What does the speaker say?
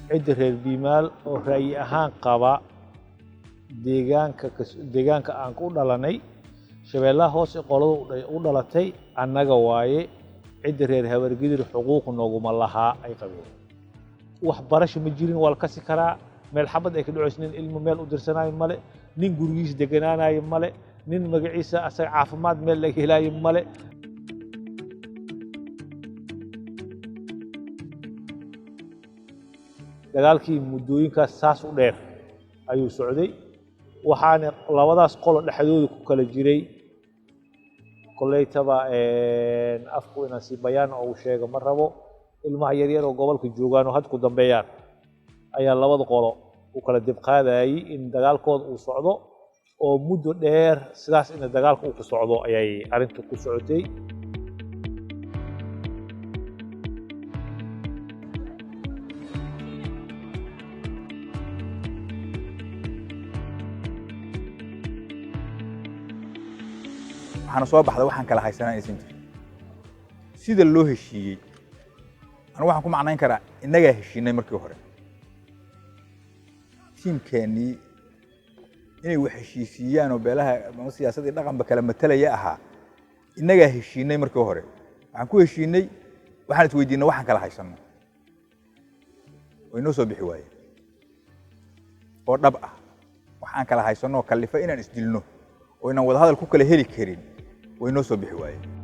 Cidda reer Biimaal oo ra'yi ahaan qaba deegaanka, deegaanka aan ku dhalanay, Shabeellaha Hoose, qolada u dhalatay annaga waaye. Cidda reer Habargidir xuquuq nooguma lahaa ay qabeen. Waxbarasho ma jirin, waa la kasi karaa. Meel xabad ay ka dhacayso, nin ilmo meel u dirsanaayo male, nin gurigiisa deganaanayo male, nin magaciisa asaga caafimaad meel laga helaayo male. Dagaalkii muddooyinkaas saas u dheer ayuu socday, waxaana labadaas qolo dhexdooda ku kala jiray. Koleytaba afku inaan si bayaan ugu sheego ma rabo. Ilmaha yaryar oo gobolka joogaan oo had ku dambeeyaan ayaa labada qolo u kala dibqaadayay in dagaalkooda uu socdo oo muddo dheer sidaas in dagaalka uu ku socdo ayay arrintu ku socotay. Waxaana soo baxda waxaan kala haysanaa aysan jirin. Sida loo heshiiyey, anigu waxaan ku macnayn karaa innagaa heshiinay markii hore. Tiimkeennii inay wax heshiisiiyaan oo beelaha ama siyaasadii dhaqanba kala matalaya ahaa, innagaa heshiinay markii hore. Waxaan ku heshiinay, waxaan isweydiinay waxaan kala haysanno, way noo soo bixi waayeen oo dhab ah. Waxaan kala haysanno oo kallifa inaan isdilno oo inaan wadahadal ku kala heli karin way noo soo bixi waayeen.